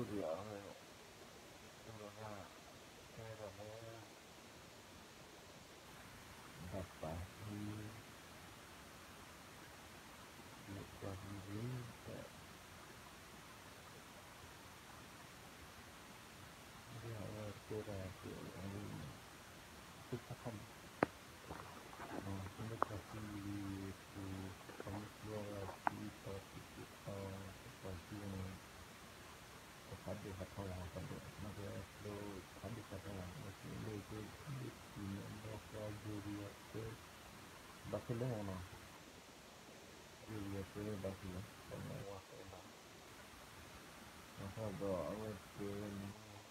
ယၤဝဲ တလိၣ်နၤ တဲဒၣ်လၢ ဘၣ်ပာ်ဟံး လၢပှၤမံၤလံ တၢ် ဒ်အဝဲတဲဒၣ်က့ၤ သုခါခါန့ၣ် လၢပှၤမံၤလံ ပှၤမ့ၢ်ကျိအီၤ ပှၤသံပှၤသံန့ၣ် တဖးဒိၣ်ဖးထီလီၤ တဖးဒိၣ် မ့ၢ်ကဲကျိ ဖးဒိၣ်ဖးထီလီၤ လၢက့လၢက့ လၢက့န့ၣ် အနီၢ်ကီၢ်ယိၤရံၤအီၤတဲ ဘၣ်ခဲလၢာ်မနီၤ ယိၤရံၤအီၤတဲဘၣ်ခဲလၢာ် ပှၤမ့ၢ်ဝဲတဲလီၤ အဃိဒီးအဝဲတဲဝဲန့ၣ်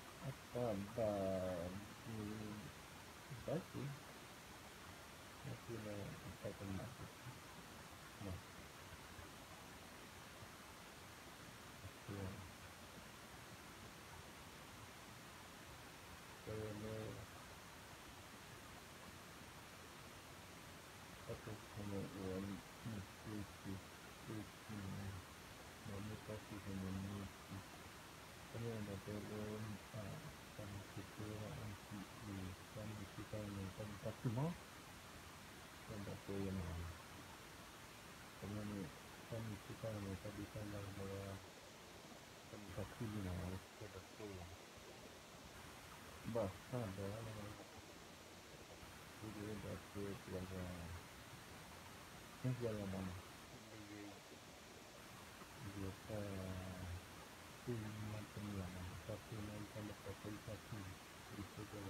အတၢ်ဘၣ် ဘၣ်က့ၤ ဘၣ်က့ၤလၢအတၢ်ကမၣ် တဲဝဲလၢ တၢ်ကီတၢ်ခဲန့ၣ် အိၣ်ဝဲမုၢ်တ့ၢ်တ့ၢ်တ့ၢ်တ့ၢ်န့ၣ် ဒီးမ့ၢ်တၢ်ကီတၢ်ခဲန့ၣ် မ့ၢ်တ့ၢ် တမ့ၢ်ဒီးတဲလၢ တၢ်မုၢ်တ့ၢ်တ့ၢ် အံၤ တၢ်မုၢ်တ့ၢ်တၢ်န့ၣ် တၢ်ဒုးတၢ်ယၤမ့ၢ် တၢ်ဒုးတၢ်ယၤမ့ၢ် တမ့ၢ်န့ၣ် တၢ်မုၢ်တ့ၢ်တၢ်န့ၣ် တၢ်ဒုးတၢ်ယၤမ့ၢ် တၢ်ဒုးတၢ်ထံၣ်န့ၣ် အဝဲကဲဒီးကဲ ဘၣ်ဆၣ်ဒီး ဒ်ဒီးတဲပျးယၤ တဲပျးယၤမးနီၤ လၢယဲ ယတၢ်သ့ၣ်ညါတမံၤမးနီၤ တၢ်သ့ၣ်ညါယတၢ်လၢပှၤဖီၣ်ယတၢ်ထံၣ်န့ၣ် ယတဲပျးယၤ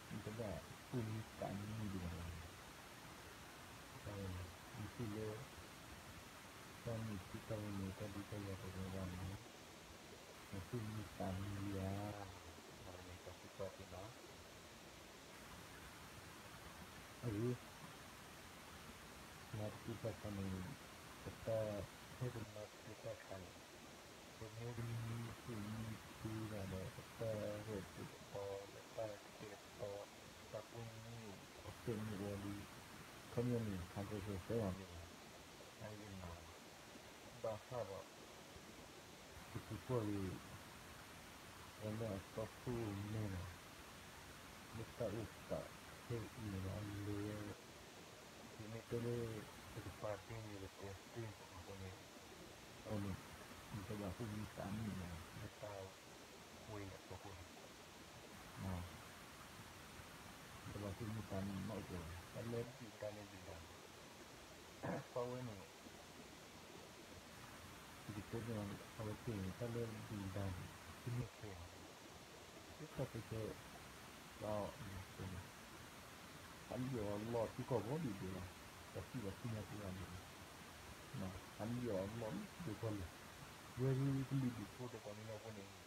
နတဘၣ်အိၣ်မံသးမံဒံးဘၣ်နီၤ တၢ်ဝဲန့ၣ် နထံၣ်လၢ တၢ်မုၢ်တ့ၢ်တၢ်ဝဲန့ၣ် တၢ်ဒုးတၢ်ယၤတဂ့ၤဘၣ်န့ၣ် နသူၣ်မံသးမံယၤ အဝဲန့ၣ်တၢ်စံးထီၣ်ပတ့ၢ်နီၤ အဂ့ၢ် မၤတက့ၢ်တၢ်ခါန့ၣ် ပတၢ်ဟဲကမၤတက့ၢ်တၢ်ခါန့ၣ် ပမ့ၢ်တမံသူၣ်မံသးဒီး ပတၢ်ရဲၣ်တၢ်တီ ပတၢ်ကဲတၢ်တီ ပတၢ်ကူၣ်မံ အီၣ်ကဲမံအီၤလံ ခီပညီန့ၣ် ဟးကဲကဲစဲအီၤန့ၣ် အဂ့ၢ်နီၤ ဘၣ်ဆၣ်ဒီး ပကကွၢ်က့ၤ ပှၤလၢအတီခိၣ်ရိၣ်မဲဒီး လၢတၢ်အိၣ်သးခဲအံၤန့ၣ်ဒီး အလဲၤဝဲ ပမ့ၢ်တဲလၢ ပကပာ်တ့ၢ်န့ၣ် ပတဲတ့ၢ်န့ၣ်အဃိန့ၣ် အဝဲန့ၣ် နတဘၣ်သူၣ်မံသးမံဘၣ် လၢတၢ်ဝဲအဖီခိၣ်န့ၣ် နတဘၣ်သူၣ်မံသးမံနီတစဲးဘၣ် တၢ်လၢဒုၣ်ဒါန့ၣ်ဒုၣ်ဒါ ပှၤဝဲန့ၣ် ပကတဲန့ၣ် အဝဲသ့ၣ်န့ၣ် တၢ်လၢဒုၣ်ဒါန့ၣ် တမ့ၢ်ခဲအံၤ တၢ်တဲခဲ ပှၤအီၤ ဟးလံၣ်အီၤလီၢ်ထံကီၢ်ဂီၤဒံးဒံးလီၤ ပှၤစံၣ်ပှၤဆူညါသ့ၣ်တဖၣ်န့ၣ် ဟးလံၣ်အီၤလီၢ်လၢထံကီၢ်လံ ဝဲဒၣ်ကလုာ်ဒူၣ်ဖိဒီးပှၤကညီဖိန့ၣ်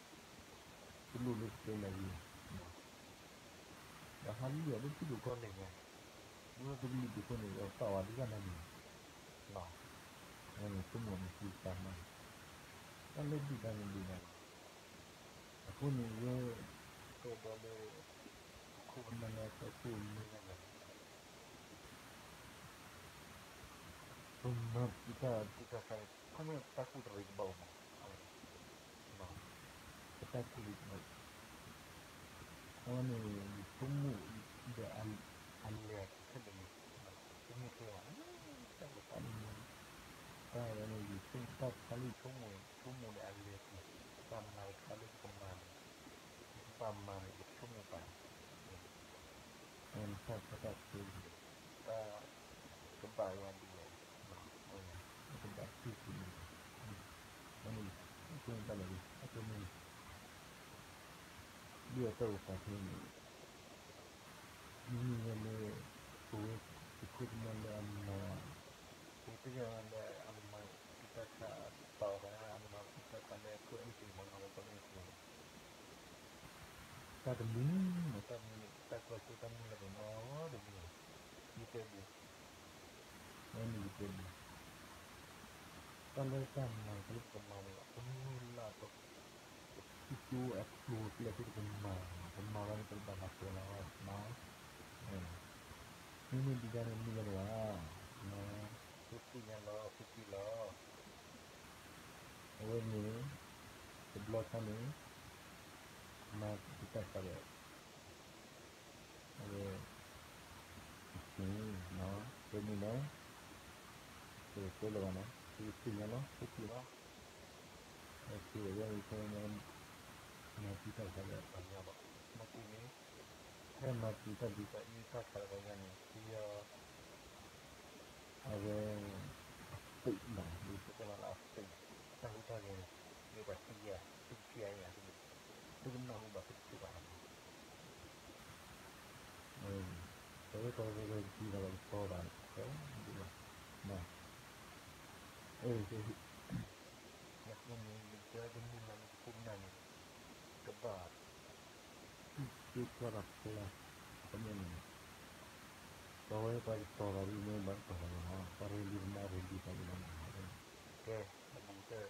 တလိၣ်လၢတဲလၢၤဝံၤ ဒီးဟးလံၣ်အီၤလၢထံကီၢ်ဂီၤန့ၣ် ဝဲကလုာ်ဒူၣ်ဖိန့ၣ် အီၣ်တၢ်ဝဲဒၣ်တဂၤန့ၣ် အဝဲန့ၣ်ဆိကမိၣ်န့ၣ် သံသးမး တၢ်လၢဒုၣ်ဒါန့ၣ်ဒုၣ်ဒါ အဃိန့ၣ်ဝဲ ကဲဒီးလၢ ပခိၣ်ပနၢ်လၢအတီခိၣ်မ့ၢ်ဂၤန့ၣ် ပမၤပတၢ်တံာ်တာ်ခါန့ၣ် ခီမ့ၢ်ပတၢ်ကူၣ်တရံးကဘၣ်အိၣ်မး ပတၢ်ကူၣ်တရံး အဝဲန့ၣ် ယဆိကမိၣ်ဒီးအလဲၤခဲလၢာ်န့ၣ် တမ့ၢ်ထဲဘၣ် တၢ်လၢတၢ်န့ၣ် တၢ်ဝဲန့ၣ် ယဆိကမိၣ်တၢ်တခါလၢယဆိကမိၣ်န့ၣ် ယဆိကမိၣ်န့ၣ်အလဲၤက့ၤ တၢ်မၤတခါလၢယကမၤန့ၣ် ယကဘၣ်မၤန့ၣ် ယဆိကမိၣ်ပာ် တၢ်ဖဲတၢ်ခဲ တၢ်ကဘၣ်ယၤဒ်လဲၣ် အကဘၣ်တူၢ်ပူၤန့ၣ် အဃိန့ၣ် အကဲတၢ်လၢ အကဲန့ၣ် ဒ်အတၢ်အိၣ်သးခဲအံၤန့ၣ် မ့မ့ၢ်ဝဲလၢ ပဝဲပခိၣ်ပနၢ်လၢအမၤ ပဝဲပယီၤလၢအမၤ တၢ်ခါပာ်အီၤသး အမၤတၢ်ခါလၢအခိၣ်အ့ၣ်သ့ၣ်မၤနီၤလၢပှၤမ့ၢ်သ့ၣ် တၢ်တမံၤမ့ၢ်တၢ်မံၤ တၢ်ကွၢ်စိတၢ်မုၢ်လၢ်တနီၤတမံၤ ယတဲဒ် အဝဲန့ၣ်ယတဲဒ် တၢ်လၢတၢ်မၤတၢ်လၢပကမၤန့ၣ် ပမုၢ်လၢ်ပ ပကၠိအကျိၤအကျဲသ့ၣ်တဖၣ်မၤ ပမၤဝဲန့ၣ် ပတဘၣ်မၤစၢၤလီၤ မ့မ့ၢ်ဒုၣ်ဒါန့ၣ်မ့ၢ်ဝဲဒၣ် သုသ့ၣ်ညါလီၤ သုသ့ၣ်လီၤ အဝဲန့ၣ် တဘျီခါန့ၣ် မၤတံာ်တာ်ခးဒီး အဝဲ အစ့ၣ် တဲန့ၣ်လီၤ. တတဲလၢၤဘၣ်နီၤ, သုကသ့ၣ်ညါလီၤ, သုကသ့ၣ်ညါလီၤ. အဝဲန့ၣ် မၤတံာ်တာ်ခးဒီးပှၤကညီဘၣ်. နာ်က့န့ၣ် ဖဲမၤတံာ်တာ်ဒုးတၢ်အံၤတၢ်ခးဒီးပှၤကညီန့ၣ် သုယီၤ အဝဲ အသုးနီၤ, ဒ်သိးတဲမးလၢအသုး, တၢ်ဟူးတၢ်ဂဲၤန့ၣ် မ့ၢ်ပှၤထံၣ်ယဲၢ်, သုကထံၣ်ယဲၢ်, သုကနၢ်ဟူဘၣ်, သုကထံၣ်ဘၣ်လီၤ. တဝဲတဝဲတဝဲတံၤဒီး ပတီၢ်ဘၣ်န့ၣ် ကဲဒ်ဘၣ်, အ့ၣ် နာ်က့န့ၣ် ယတဲတမ့ၢ်လၢနကခိၣ်နၢ်န့ၣ် ကဘၣ် သ့ကွၢ်တၢ်ဖျါ ကမ့ၢ်န့ၣ် ပဝဲပှၤကတီၤသးဒ်န့ၣ် ဘၣ်ကတီၤသးန့ၣ်လီၤ, ပှၤရ့လံၤပမၤရ့လံၤသးန့ၣ်လီၤ. ကဲ အဘူးကတၢၢ်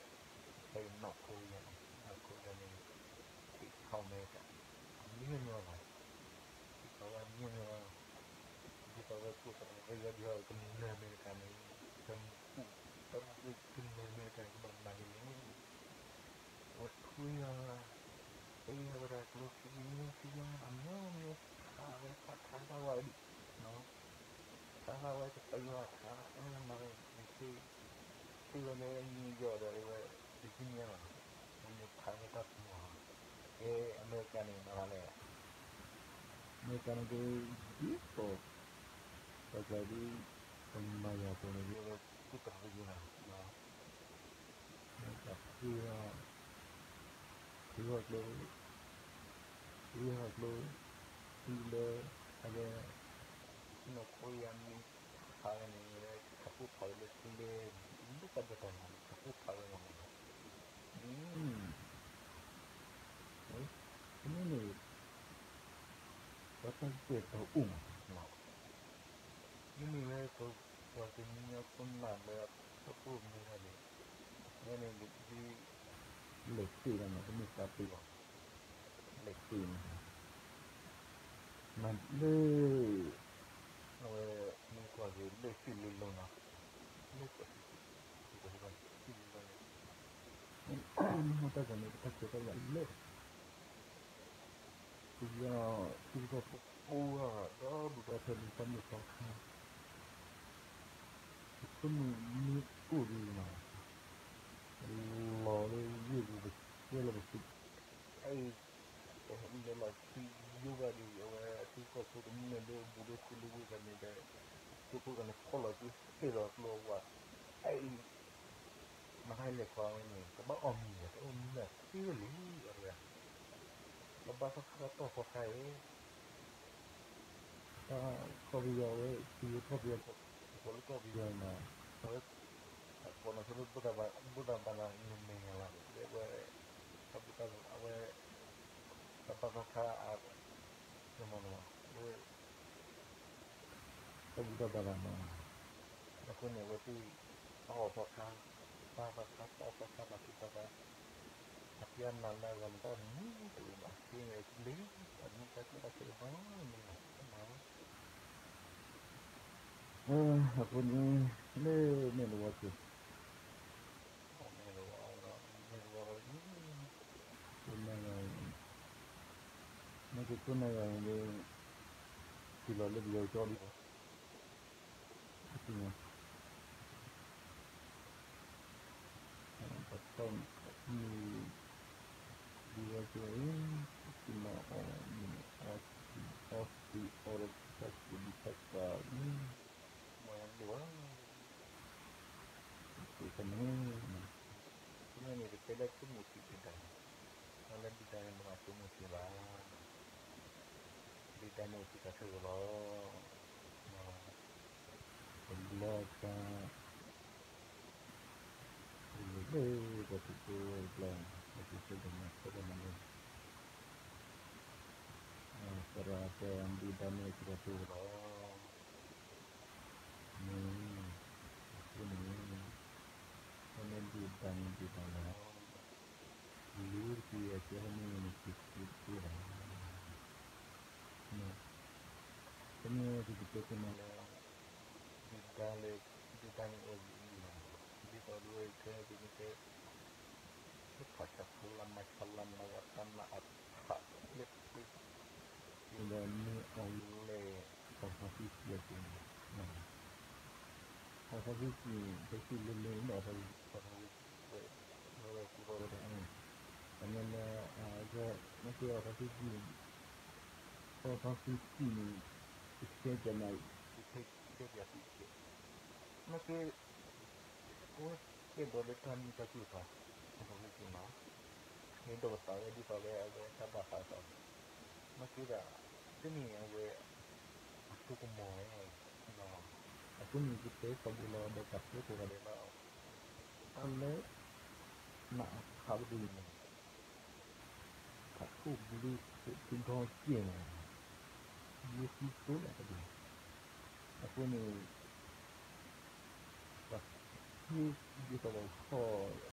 ဖဲယနီၢ်ခိယၤန့ၣ် နီၢ်ခိယၤန့ၣ် ထံၣ်ထီၣ်အမဲရကၤ အမံမ့ၢ်လီၤ, ထံၣ်ထီၣ်ဝဲအမံမ့ၢ်လီၤ, ဒ်သိးဝဲကိၣ်သးဝဲယီၤဒ်သိးကနၢၤအမဲရကၤန့ၣ် ကမူၣ်ပူၣ် တၢ်ကနၢၤအမဲရကၤန့ၣ် ကဘၣ်မၤဒ်န့ၣ် အဝဲထူယီၤ တ့ဝဲဒၣ်ကျိချံန့ၣ် ထူယီၤအမျိုးမျိုး ထါဝဲထါထါတၢ်ဝဲဒၣ် ထါထါဝဲတပယူာ်ထါ မၤဝဲ သ့ဝဲလၢ New York ဒီး အဝဲ Virginia လီၤ, မ့ၢ်ထါဝဲတၢ်ပူၤလီၤ. ကဲ အမဲရကၤန့ၣ် မၤသးလဲၣ်, အမဲရကၤန့ၣ်က့ ဒ်သိး ပှၤကဒုး ပမၤယၤအသိးန့ၣ် အဝဲ ကူၣ်တရံးလီၤ မ့ၢ်တၢ်ဖု ဖုဟီၣ်ကျိ ဖုဟီၣ်ကျိ ဖုလၢ အဝဲ နီၢ်ခိယၤမ့ၢ်ဖးဝဲန့ၣ် ဝဲခးဖှိၣ်ဖးဝဲလၢဖုလၢ ဒ်တၢ်ဘၣ်တၢ်န့ၣ် ခးဖှိၣ်ဖးဝဲလီၤမ့ၢ် တမ့ၢ်န့ၣ် ပှၤတၢ်ကတဲာ်တီအိၣ်မး မ့မ့ၢ်ဝဲ ပှၤကညီခိၣ်နၢ်လၢအဖီခိၣ်မ့ၢ်ဒၣ်န့ၣ် ဝဲန့ၣ်ဒ် လဲၤတ့ၢ်လီၤနီၤ တမ့ၢ်သးတ့ၢ်ဘၣ် လဲၤတ့ၢ်န့ၣ် မၤလၢ အဝဲ မ့ၢ်ကွၢ်က့ၤလၢစံၣ်လၢလီၤနီၤ လၢ စံၣ်လၢလီၤန့ၣ် မ့ၢ်တၢ်ကန့ၣ် ပတၢ်ကဲထီၣ်ယၤလၢ ပယီၤ သုးကီၢ်ဖိ အိၣ်ဝဲဒီဒူၣ်ဒီထၢဒ်တၢ်မုၢ်သီခါ ပဆိကမိၣ်မ့ၢ်အိၣ်ဒ်နီၤ လီၤလၢယ့ၢ်ပူၤ ပကဲလၢပသုး အံၤ လဲၤလီၤဆံယိဘၣ်ဒီး အဝဲသုးကီၢ်ဖိတမုၢ်လၢအဘူးလၢသုးလၢဝ့ၢ်တဂၤန့ၣ်ဒီး သုးဖိတဂၤန့ၣ် ဖီၣ်လီၤစုဟ့ၣ်လီၤကျိဝဲ အံၤ မၤတၢ်လဲၤခွါဝဲန့ၣ် ကဘၣ်အီၣ်မံၤ တအိၣ်မံၤလၢသ့ဝဲလံ အဝဲ ကဘၣ်သီခါတၢ်သီခါအံၤ တၢ်ခီပယီၤဝဲ ထံထီၣ်ပယီၤ ကီၢ်လၢကီၢ်ပယီၤန့ၣ် အဝဲ အကိးနီၢ်ဆိလၢ ဘုဒ္ဓဘာသာ နမဲာ်ညါလီၤ လၢဝဲ တၢ်ဘူၣ်တၢ်ဘါ အဝဲ တၢ်ဘၣ်သီခါအ လၢ တၢ်ဘူၣ်တၢ်ဘါဘၣ်နီၤ အဃိန့ၣ် အဝဲသ့ၣ် တၢ်အီၣ်သီခါ တၢ်ဘၣ်သီခါ တၢ်အီၣ်သီခါ တၢ်ဘူၣ်တၢ်ဘါ အဖံအနၤလၢအဂၤန့ၣ် တၢ်အီၣ်မံၤတအိၣ်ဘၣ် သ့န့ၣ်လံ အမ့ၢ်တၢ်ကူၣ်ဘၣ်ခဲအံၤဘၣ်မ့ၢ်နီၤ အဃိန့ၣ် လၢမဲာ်လဝီက့ၤ မဲာ်လဝီ မဲာ်လဝီ မ့ၢ်ကခိၣ်နၢ်ဂၤန့ၣ် တုၤလီၤလၢပယီၤကၠီလံ ပသ့ၣ်ညါ ပတၢ်မ့ၢ် ဒ်ဝဲကဲအံၤ ပသ့ၣ်နီၣ်အီၤ မ့ၢ်အီသံးအီသံးအီဒီး တၢ်ကူးဒံးတၢ်ကၤ မ့ၢ်အဒိၣ်ဧါ တကဲကန့ၣ် ကန့ၣ်န့ၣ် တတဲလၢဆိကမိၣ်ထံဒုၣ်ဒါန့ၣ် တၢ်လၢဒုၣ်ဒါန့ၣ် နမၤဆိကမိၣ်ထံဘၣ် ဒုၣ်ဒါန့ၣ်အိၣ်ဖှိၣ်တၢ်ခဲလၢာ်လီၤ တဘျီအခါ လၢ ပှၤသုးဖိတဘျီ ပှၤသုးဖိတဘျီ သရၣ်တဲဒုၣ်ဒါန့ၣ်အိၣ်ဖှိၣ်တၢ်ခဲလၢာ်လီၤ မ့ၢ် အဃိန့ၣ် တၢ်လၢဒုၣ်ဒါန့ၣ်ဒုၣ်ဒါလီၤ လူတက့ၢ်အကဲဟဲန့ၣ်န့ၣ် က့ၤက့ၤတက့ၢ်လီၤ တမ့ၢ်သုတတဲသ့မးလၢ ဒုၣ်ဒါလၢ ဒုၣ်ဒါန့ၣ်အိၣ်လံလီၤ ဒ်သိးဒ်ဝဲခဲန့ၣ်က့ၤန့ၣ်ကဲ လၢဖးဆါဖိလၢမါဆါလၢမါဝၤတၢ်နးအဖးလၢ ဒီးမ့ၢ်အီၤလဲၣ်, အီၣ်သီသံစံအက့ၤန့ၣ်, အီၣ်သီသံစံ ဖဲစံလၢလၢန့ၣ် အီၣ်သီသံစံဝဲ, ဝဲကူၣ်ထီၣ်ဝဲဒၣ်န့ၣ်, အမ့ၢ်လၢ မ့ၢ်က့ၤအီၣ်သီသံစံန့ၣ်, အီၣ်သီသံစံန့ၣ်, ယတဲပျးနၤ, ယတဲပျးသုက့ၤ, မ့ၢ်က့ၤ အဝဲကဲဘျီလၢတၢ်မုာ်တၢ်ခုၣ်အခါ, အီၣ်သီသံစံနီၤ, မ့ၢ်ဒိးသးဝဲဒ်သိးလၢအဝဲတၢ်ဘၣ်သးအသိး, မ့ၢ်က့ၤဒီး တမ့ၢ်အဝဲ အစိကမီၤဝဲ, အဃိန့ၣ် ယတဲသးဘိလီၤဒီးတၢ်စိကိးဂၤဒဲးလီၤ, တၢ်လၢ နးအဖးပဒိၣ်န့ၣ် ဖးခိၣ်ဘျ့ဒိၣ်ထူၣ်ထီကဲၢ်န့ၣ်, ဘျ့သံစိလီၤတဘျီ, အဃိန့ၣ် ပှၤဟ့ၣ်ဒ်သိးပှၤခီၣ်